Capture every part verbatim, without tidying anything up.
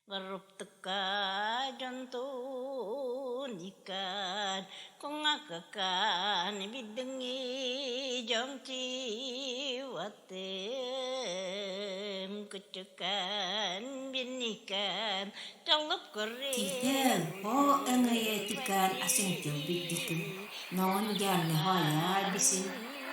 Гаруптыкка жонтуникан, кунгаккан биддингы жомчиваттым, кучукан биникан, чалып көрем. Тиитэм, о, энгээ этикан асынтел биддитим. Номон дьяамни һоя бисин,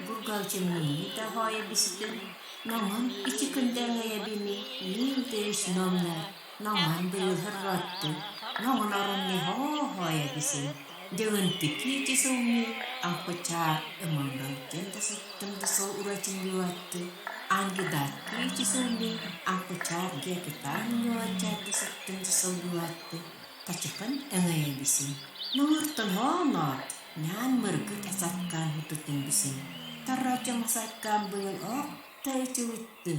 гургалчымныни да һоя биситин. Номон ичи күндэ энгээ эбими, нин дээш номнар. Номон быйыл һыргатты, номон оронни һо-һоя бисин. Дэгэнтики ичи сылни Ампычаар ымын бэлдэн дасыттым дусал урачын юатты. Ангидатки ичи сылни Ампычаар гекитан юачаар дасыттым дусал юатты. Тачыкын энгээ бисин. Номортон һооноор ньян мэргэд асаткаан һутытым бисин. Таррачча асаткаан быйыл ох тайчылытты.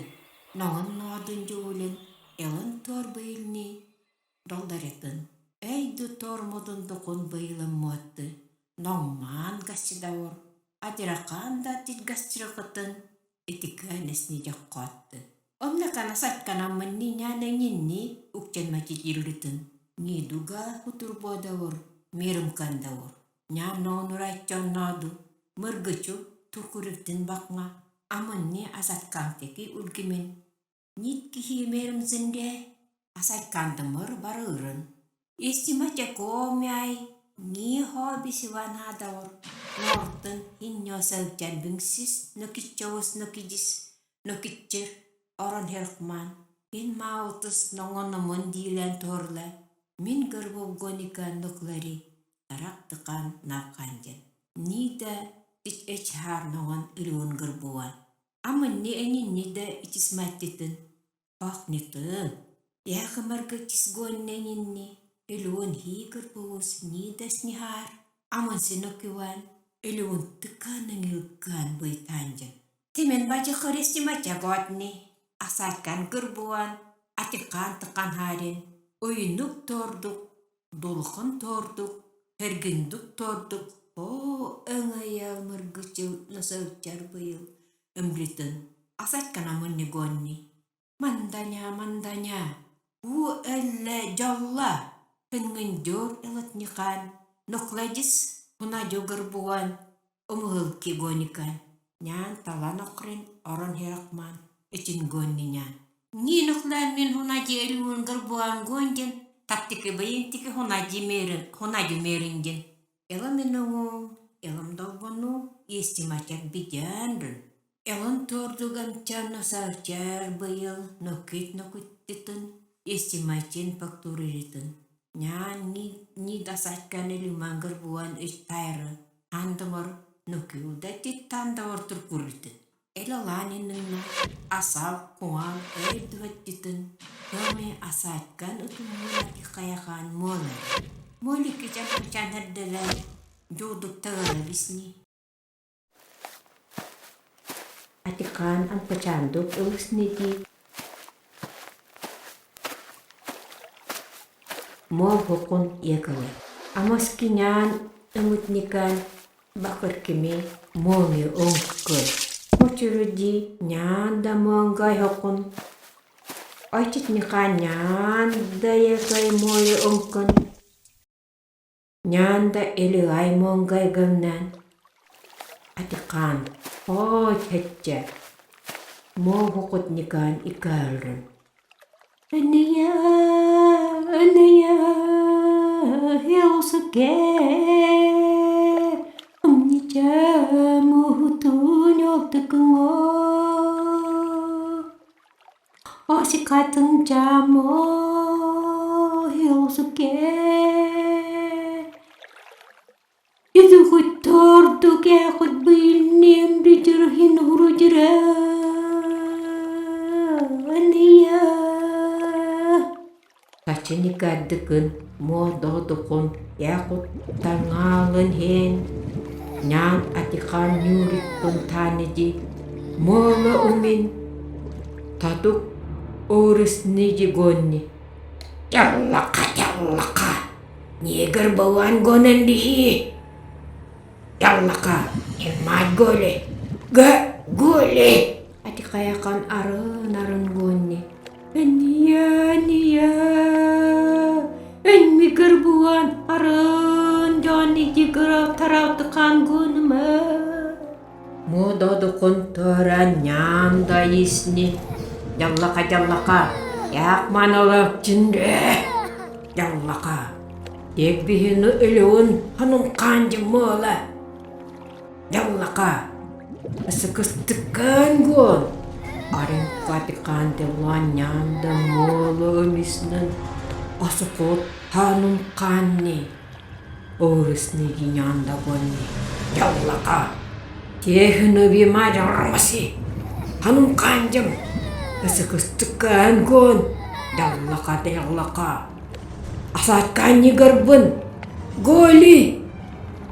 Номон ноодун жугулин, элын тоор быйылни долдаритын. Эй, ду тоор модун духун быйылым муотты. Номмаан гасчыдаур, адирахаан да тит гасчырыкытын, этикэн эсни жоккоотты. Омнакан асаткан амынни ньян энинни укчан мачыт ирлитин. Нидуга хутур бодаур, миримкандаур. Ньян номон урайчон ноду, мэргэчү туркуривтин бакма, амынни асаткан теки үлгимин. Нит кихи меримзинге асаткандымыр барыырын. Истима чакомяй, ни хобби сиван хадаур, нортын хиннё сэлчан бынгсис, нокиччоус нокидис, нокидчир, орон херхман, хин маутыс номон номон диилэн тоорле, мин гырбов гоникан ноклади, тарак тыкан навханьгин. Нидэ тич эчхаар номон элюун гырбуан. Амынни энинни да ичис маттитын. Ох, нитын. Яхы мэргэчис гонни энинни, элюун хии гырбуус нидэ эсни хаар, амынси нокиван, элюун тыкаан энгилкаан быйтааньгин. Тиимэн бажахар истима чагоотни, асаткан гырбуан, атикаан тыкаан хаарин, уйнук тоордук, дулахан тоордук, хергиндик тоордук, о, энгээ мэргэчил носоочар быйыл эмритин, асаткан амынни гонни. Манданя, манданя, уу эллэ жолла, хэнгын жор элэтникан, нокладис, хунажа гырбуан, омуһылки гоникан. Ньян талан охрин орон херхман, эчин гонни ньян. Ни ноклад мин хунажа элюун гырбуан гоньгин, таттики бэйин тики хунажа мерин, хунажа мерингин. Элэмни уун, элэм долгону, истима чаг бидяанрын. Элын тоордуг эмчан носоочар быйыл нокит нокиттитын, истима чин пактуриритын. Ньян ни, нид асаткан элюумэн гырбуан ич тайры, хандамар нокиу да тит тандавар туркуритын. Элэлаанинынна асал куан эй дуһаттитын, томи асаткан утуммун атихаяхан молы. Молики чампачан хердэлэ жуудук тагара бисни. Атикаан ампачаандук ылыснити. Мол хокун якалы. Амоскинян эмытникан бакыркими моми онгкы. Мочуруди нян да монгай хокун. Очетникан нян да якай моли онгкын. Нян да элигай монгай гэмнэн. Атикаан ой хэтчэ. Мол хокутникан икалрын. Энэя, энэя, хелсуке, умнича мухутунёл тыкынго. Осикатын чамо хелсуке. Идугут тордук яхут быйылнем бидюрхин хурудира. Ания. Тачыник аддыкын мо доодукун яхут тангалын хен. Нян атикан нюрикпын таниди. Моло умин тадук орысныди гонни. Тяллака, тяллака. Негр баван гонэн дихи. Тяллака, хин мать голи. Гэ, голи. Атикаяхан арын, арын гонни. Ния, ния. Эн ми, гербуан, арын, Джонни, дигирав, таравтыкан гонма. Модо докон тара нян да исни. Джаллака, джаллака. Яхмана лапчинре. Джаллака. Тек би хинув элюун ханум канди мола. Джаллака. Эсэкэстыкан гон. Арин катикан делан нян да мола омиснэн. Асукот ханум канни. Орисни гинянда гонни. Джаллака. Тек хинув би ма джармаси. Ханум кандим. Эсэкэстыкан гон. Джаллака, джаллака. Асатьканни гербын. Голи.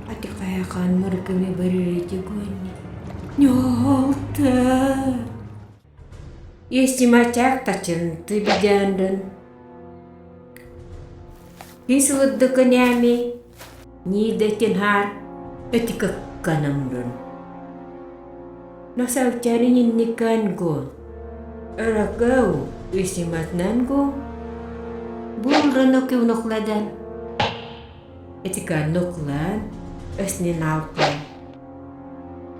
Атикаяхан мыркыми бырыриди гонни. Нёлтэ. Естиматяк тачын тыбидяндын. Ис лыддыкын ями, нидэтин хар, этикэкканамдын. Но савтяни нинникан гон. Эрагау, естиматнан гон. Булрын окив ноклэдэн. Этикан ноклэн, эсни налкан.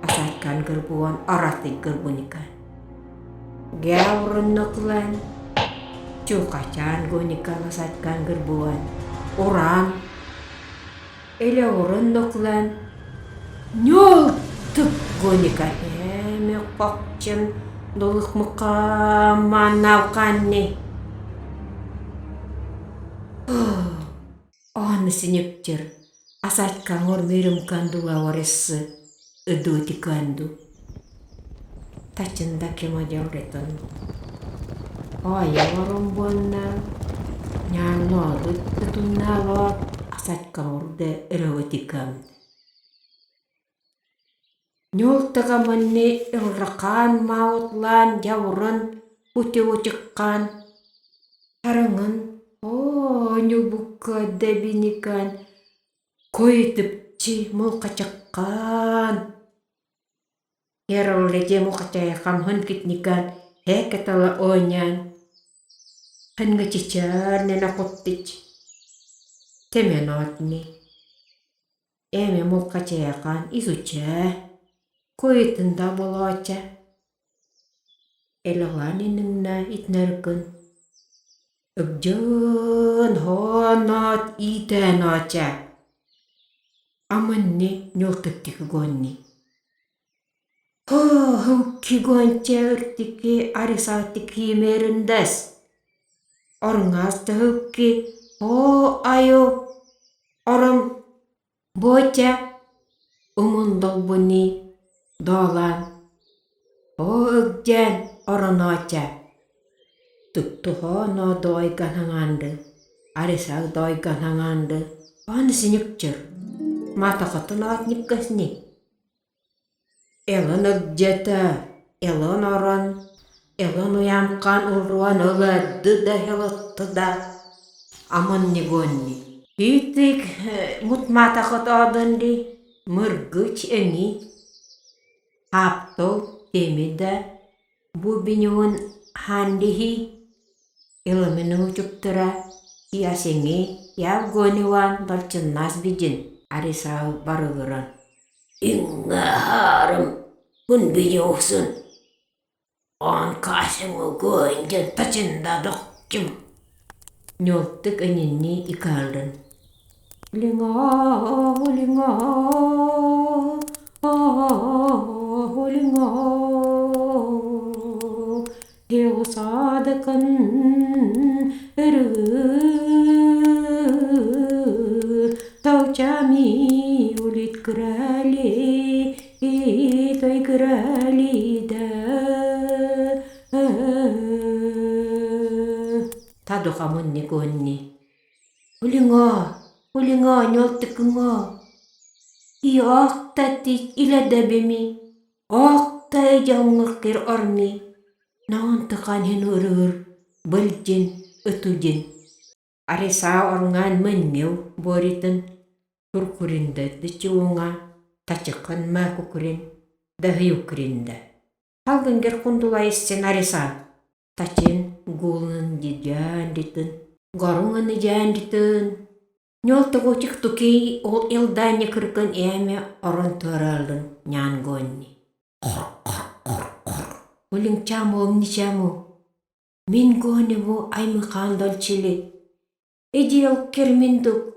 Асатькан гербуан, аратык гербуникан. Гяурын ноклэн, чукачан гоникан асатькан гербуан. Уран. Элеурын ноклэн, нёлтык гоникан. Эм, кокчем долыхмыка манав канни. Аны синектир, асатькан ормиримкан дулав арессы, ыдыт иканду. Тачын да кема делретон. Ая ором бонна, нян но ылыд туннало, асатькан ордэ эревет икамд. Нёлтык амонни элракан ма отлан, дяурын, утиутиккан. Тарынгын, о, нюбука дэбиникан, койытыпчи мулкачаккан. Кераллэдз мулкачаяхам хынкитникан, хекетала онян. Хынгычичар нена куттыч. Темен отни. Эм мулкачаяхан изуча, койытын да болоча. Элелани нинна итнаркын. Эгден хонот итэн оча. Амынни нёлтыктык гонни. Хо, хывки гонча ыртыки, арисалтыки мерындэс. Орнас тэ хывки, хо, аю, ором боча, умун долбуни долан. Хо, эгден ороноча. Тыктыхо но дойган ханганды, арисал дойган ханганды, аны синектир. Матахатын отниккэсни. Элэн эгдетэ, элэн орон, элэн уямкан урван ылэдды да, элэтты да. Амынни гонни. Хитык, э, мут матахат одонди, мыргыч эни. Хаптол теми да, бу биньюн хандихи. Элэминэ учуптыра, и асэнги, яв гониван, дальчыннас бидин, арисал барыгыран. Инга харым, хун биньюсын. Он касым угонден тачында дохчым. Нёлтык энинни икалдын. Улинго, улинго, улинго. Хиусадыкын эры тау чами улит кырали, и той кырали да. Тадо хамон ни гонни. Улинго, улинго, нёлтыкынго. И охта тит илядабими, охта и джалмыркир орми. Наон тыкан хин урыыр, бэльдин, ытудин. Ариса орнган мэннил боритын, куркуриндэ дычи унга, тачыкын ма кукурин, да хыюкрин да. Халгын геркундула иссин ариса, тачин гулын дидян дитын. Горун ини жаандитан. Нёлтык утик туки ол илдаанекыркын яме орон тӧралын нянгонни. Улингчаму, омничаму. Мин гоневу аймыхан долчили. Эдил керминдук,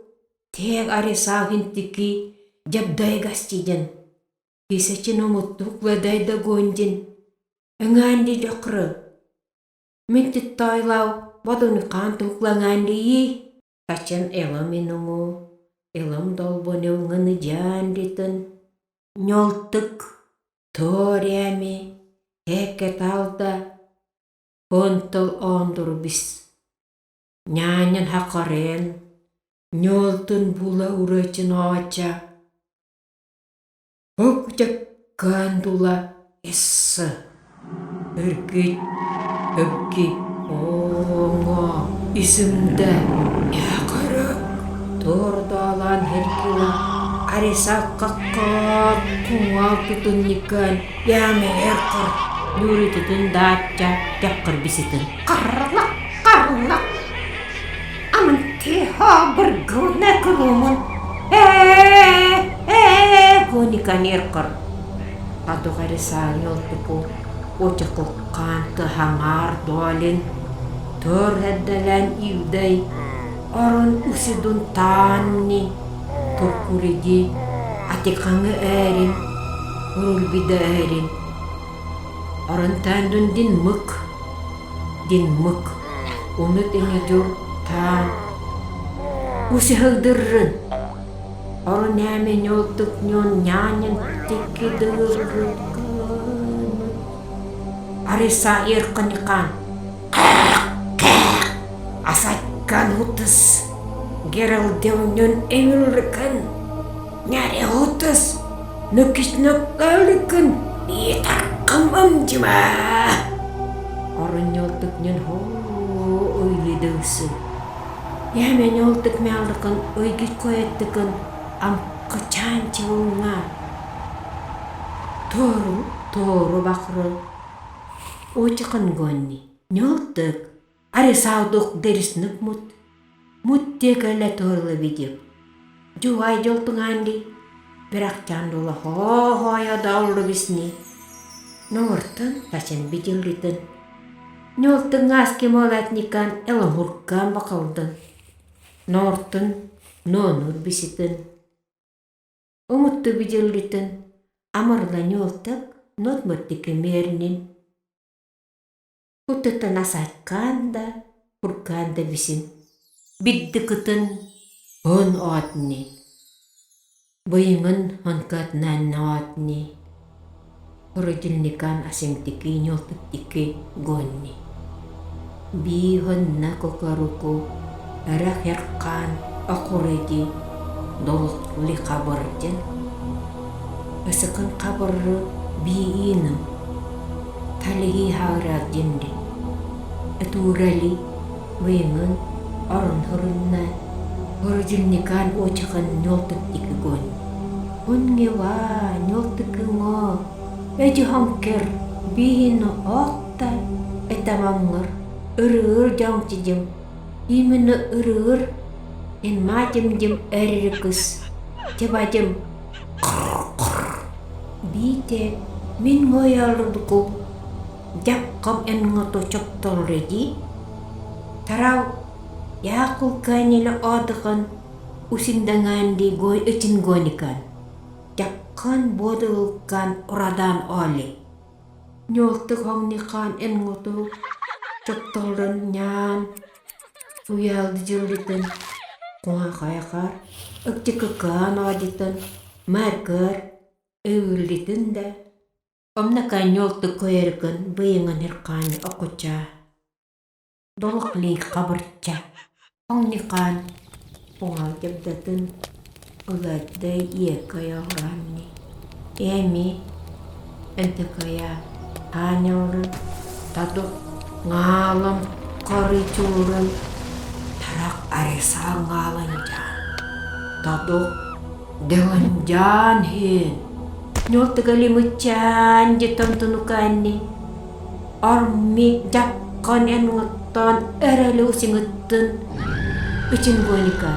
тег аресахин тики жабдай гастидин. Кисачи номуттук лэдайда гондин. Энганди жокры. Мин титтайлав бодуникан тукланганди и. Тачин элам инунгу, элам долбонел ини жаандитан. Нёлтык, тор яме, хекет алда, онтол ондур бис. Няньен хакарен, нёлтын була урачын оча. Ог жаккан дула эссе. Эргит, эгги, онго, исимдэ, якараг. Тор далан хергила, аресаа каккар кунгал тутунникан, яме эркер, нюри тутун дача, яккар биситэн. Карлак, карлак. Аман тиха быргылнэ кылумун. Э-э-э, гоникан эркер. Адугари сааньол туку, очакок канты хангар долин. Тор хэддэлэн ивдэй. Орон усидун таанни. Туркуриди, атикангэ эрин, урулбида эрин. Орон таандун динмык. Динмык. Унут энгедюр таан. Уси хэгдэррэн. Орон яме нёлтык нён няньен тикидэргэн. Аресаа эркэникан. Асаткан утыс. Герэлдэл нён эмилрикэн. Няри утыс. Нокисьнок галыкын, и таркам амжима. Орон нёлтык нён хо ойлидэлсэ. Яме нёлтык мялдыкын, ойгит коэттыкын, ам кычанчилунга. Тору, тору бакры. Очакын гонни. Нёлтык. Аресаадук дэрисник мут. Мут текэлэ торло бидип. Жувай жолтунганди. Бирак чандула хо-хо я доллу бисни. Нортон тачен бидиллитэн. Нёлтык ас кимолатникан элэм хуркан бакалдын. Нортон нонур биситэн. Омутту бидиллитэн, амарла нёлтык, нотмортики мернин. Кутытан асатканда, хурканда бисин. Биддыкытын һон отни. Быйынгын һонкатнанна отни. Хородильникан асингтики нёлтыктики гонни. Би һонна кокоруку, эрэ херкан окуреди долохли хабырдин. Эсэкэн хабыры би иинэм. Талихи хаарал динди. Этуурали, быйынгын, орон һурунна, хородильникан очакын нёлтыктики гонни. Һон ньева, нёлтык инго. Эди хонгер, би иинэ охта, этэмэнгэр, ырыыр жончидим, именно ырыыр, эн мадимдим эририкыс, тебадим. Битэ, мин гоялдыку, жаккам энгото чоптолреди, тарав, яакулканилэ одохон, усиндэнганди гой этин гоникан. Жаккан бодолкан урадан оли. Нёлтык хонгникан энгото чоптолрон нян уялдыжыллитэн, кунган хаяхар, ыктикыкан одитэн, мэркэр эвиллитэн да. Омнакан нёлтык коярыкын быйынгын херкан окоча. Долохли хабырча. Хонгникан. Уал жабдатын. Улад дэй иэкэ яһранни. Эми. Энтэкэ я. Ханялын. Тадук. Нгалан. Кори чулын. Тарак аресаа нгалан жан. Тадук. Дэлэн жан хин. Нёлтык али мычан жэтэн тунуканни. Арми жаккан энгото Таан эрэлэ усингыттын. Этин Гоника.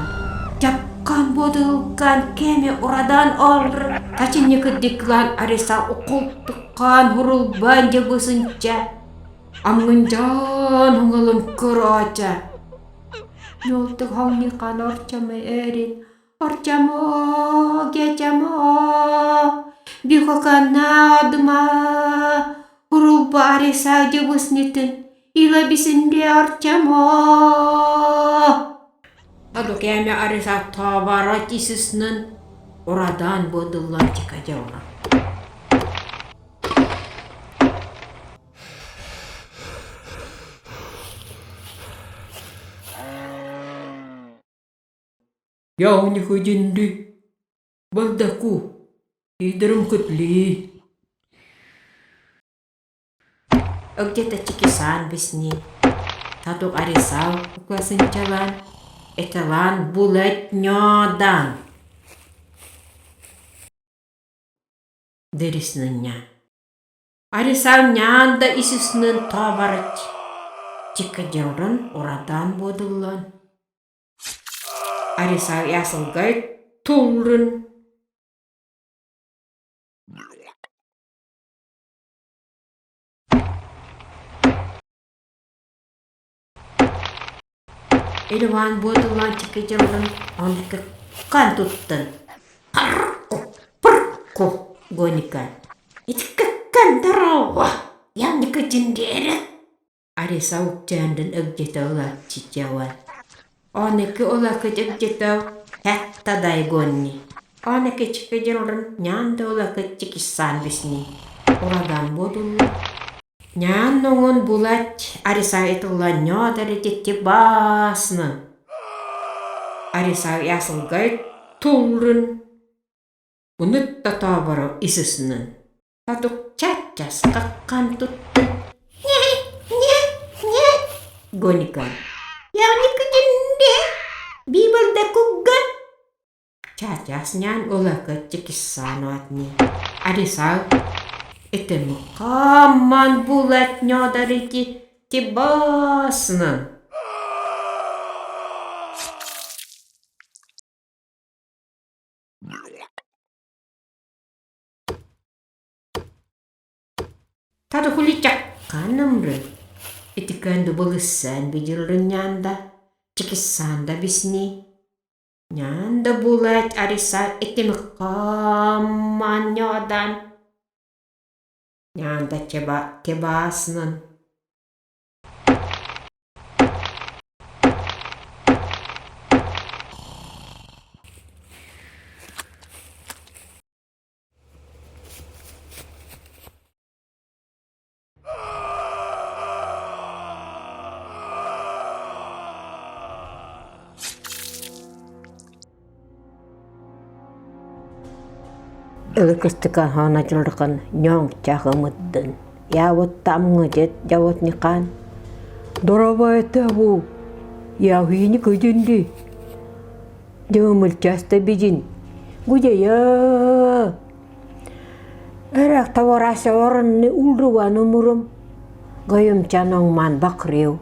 Чапкан бодолган кеме орадан олор. Тачинникыдыклан Арисал укултыкан хурулбан жобысынча. Амгынжан хонголон кыратча. Нёлтык хонгикан орчоме эрин. Орчамо, гечамо, би хоканна одма, хурулба Арисал жобыснитын, ила би сэнде орчамо. Тадык кеме Арисал табарач исыснын, орадан бодоллан чикадьёлрон. Яуник эдинди, балдаку, идэрэмхыт ли. Эгдетэ чикисанбисни. Тадык Арисал укласынчалан, эталан булэд нёдан. Дыриснын нян. Арисал нян да исыснын табарач. Чикадьёлрон орадан бодоллон. Арисал ясылгай тулрын. Эльван бодоллан чикадьёлрон, он кыккан туттын. Пырку, пырку, Гоника. Эти кыккан дорава, яуник эдинди эрэ. Арисал уксяанрын эгдетэ олатчыжа вай. Онеке олокыт эгдетэ хаттадай гонни. Онеке чикадьёлрон нян да олокыт чикисанбисни. Орадан бодоллон. Нян онгон булач Арисал эталан нёдарити тебаснын. Арисал ясылгай тулрын. Уныт да табарал исыснын. Тадык чачас кыккан туттын. Не, не, не. Гоника. Яуник эдинди, би балдакуга. Чачас нян олокыт чикисанватни. Арисал этэмэ хаман булач нёдарити тебаснын. Тадык уличаккан нэмрын. Этикэн дубылысан бидилрын нян да. Чикисан да бисни. Нян да булач Арисал этэмэ хаман нёдан. Нян да чеба-, чебаснын. Ылыкыстыкан һанажылрахын нёңчах ымыддын. Явыт тамгыжыт явытныкан. Дорабай табу. Яһыник эдинди. Жэмэлчас та бидин. Гудяя. Эрак табарас орынны улруван ымырым. Гойымча номман бакрев.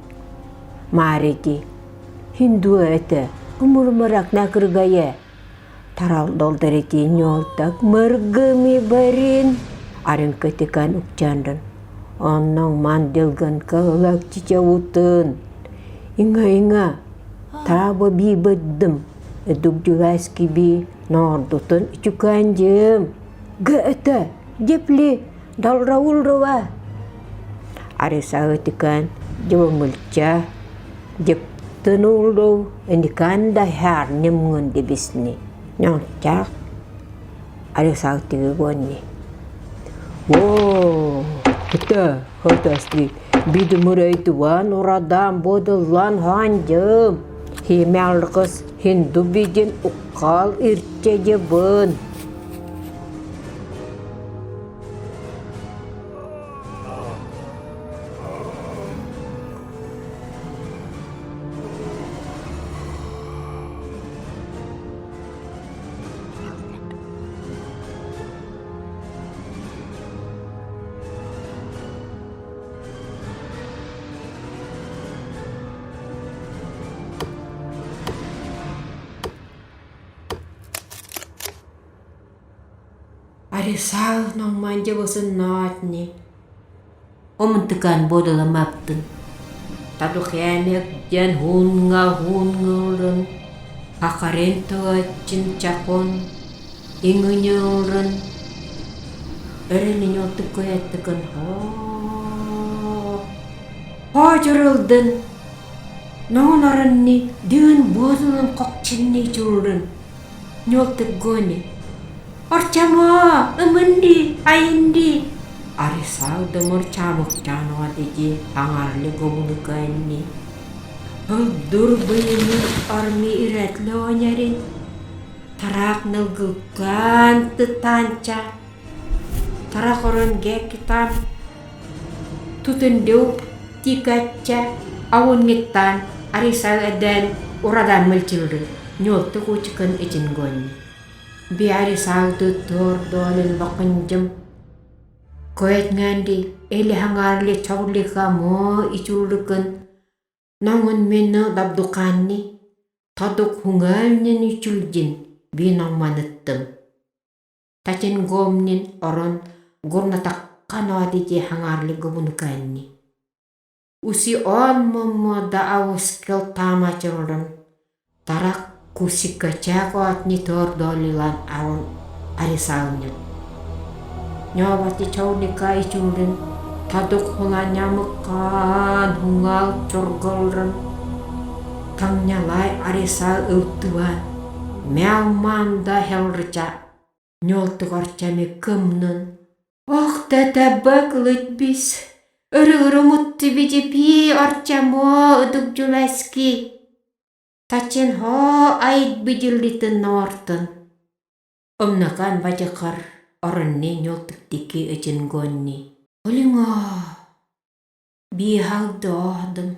Мариди. Хинду этэ. Ымырым эрак накыргае. Тарал долдырити нёлтык мэргэми бэрин. Арин кэтикэн укчандын. Оннон ман делгэн кэлэг чичевутын. Инга, инга. Таба би бэддым. Эдуг жуласки би. Нордутын ичуканджым. Гэ этэ, жепли, долра улрува. Ариса этикэн, жэбэмылча, жэптын улруу, эникэн да хар нэмгын дебисни. Нёнчак. Ариса этигэ гонни. Во, этэ. Хатасли, бидэ мэргэдуван урадан бодоллан ханджым. Химялрхас хинду бидэн укхал ирчэжэбэн. Арисал номманди бусыннотни. Омын тыкаан бодоломабтын. Тадук һайнагдян һуунга һуунгалрын, хакарен тоачин чакон ингыньылрын. Эрэлин нёлтык куяттыкын хо-, хожуралдын. Номын оронни дүүн бодолом кокчинни ичюлрын. Нёлтык гони: «Ортчамо, ымынди, айынди!» Арисал дэмар чамыкчаан одыди һангаарлик гобуныка энни. Һылдур быйымын орми ирэтлэ онярин. Тарак нэлгэлкаан тытанча. Тарак орон гекитам тутындыу тикатча, авун нитан Арисал эдэн урадан мэльчилры. Нёлтык учкын эчин гони. Би Арисалды тӧрдолин бакыньжам. Куятнянди эли һангаарлик чорли һамо ичюлрыкын. Номын меню дабдуканни, тадук һунгал нин ичюлдин би номманыттым. Тачин гомнин орон гурна таккан одыди һангаарлик гобуныка энни. Уси он муммода авускел таамачилрын. Тарак кусикачак отни тӧрдолилан авун Арисал нин. Нёбатча чорли ка ичюлрын, тадук һула нямыкан һунгал чоргалрын. Тангнялай Арисал ылтыван, мяу манда хелрыча. Нёлтык ортчами кымнын: «Ох, тэтэ бэк лыдбис, ыры-ыры муттыбиди, би ортчамо, ыдык дзуласки. Тачин хо айыт быдилитын номортын». Ымнакан бадикар оронни нёлтык тики эчин гони. Олинго, би халдоодум.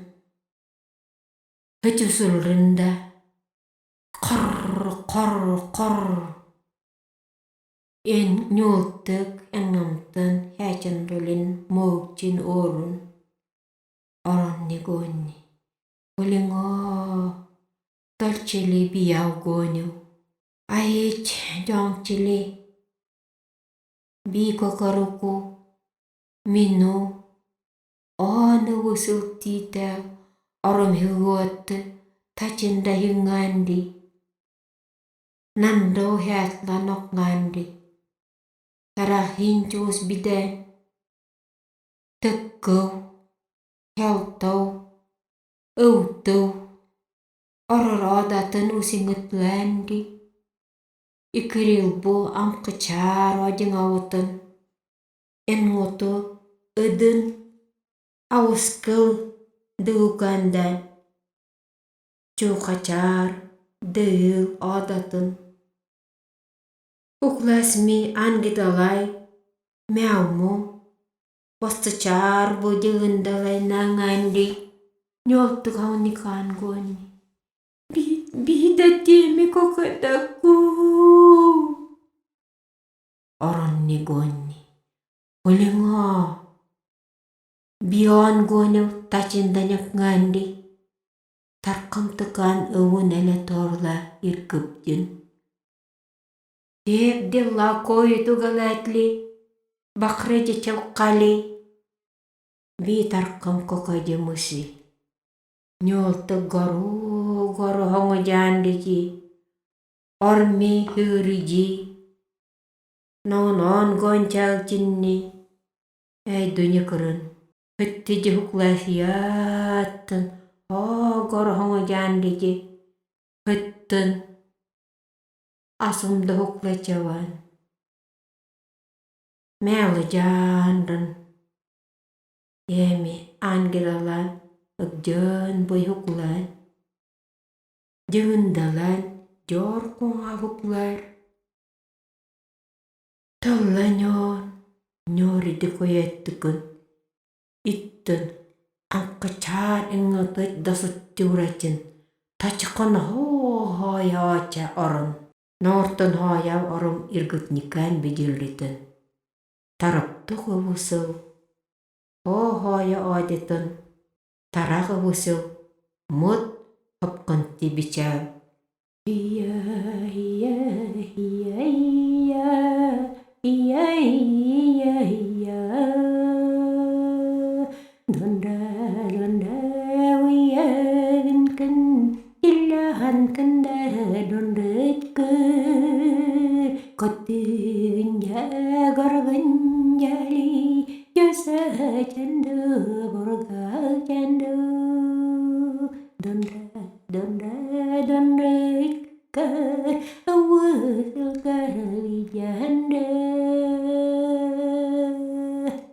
Хэтюсулрында. Кор, кор, кор. Эн нёлтык энгамтын хачан долин мовчин орун. Оронни гони. Олинго, тольчили би яв гоню. Айыт, дёнгчили. Би кокоруку, меню, он высылтитэ, ором хигуотты, тачинда хинганди. Нандо хятлан окнанди. Тарахинч ус бидэ. Тэккыл, хялтал, өвтөл, орор одатын усингытланди. Икирил бу амкычаар одингаутын. Энгуту ыдын аускыл дылукандан. Чукачаар дыыл одатын. Укласми ангидалай мяуму, постычаар бу дылындалай нанганди, нёлтык алникан гони. Би, би да теми кокодаку. Оронни гони. Олинго. Би он гоню тачинда некнганди. Таркымтыкан ывын эле торла иркыбдин. Тек дилла койыту галатли, бакрыдичел кали. Би таркым кокодимыси. Нёлтык гору, гору хонгодяндити. Орми хырыди. Нон он гончалтинни. Эй, дуникрын. Хыттыди хукласияттын. О, гору хонгодяндити. Хыттын. Асумда хуклачаван. Мялыдяндын. Эми ангидалан эгдён буй хуклан. Дивындалан дёр кунгал хуклар. Тэлланён нёридик уяттыкын. Иттын, амкычаар ингытыт досыт тюрэтин, тачыкын хо-хо-я оча орын. Нортын хо-я орын иргытникан бидилритын. Тарыптык ывысыл, хо-хо-я одитын, тарак ывысыл, мыт хыпкынти бичал. Ия, ия, ия, ия, Iya, iya, iya. Донда, донда, уян кин, чилаан кин да дондыт кыр. Коттигинья, горгинья ли, ёса чандо, бурга чандо. Донда, донда, дондыт кыр, өвсэл кыр янда.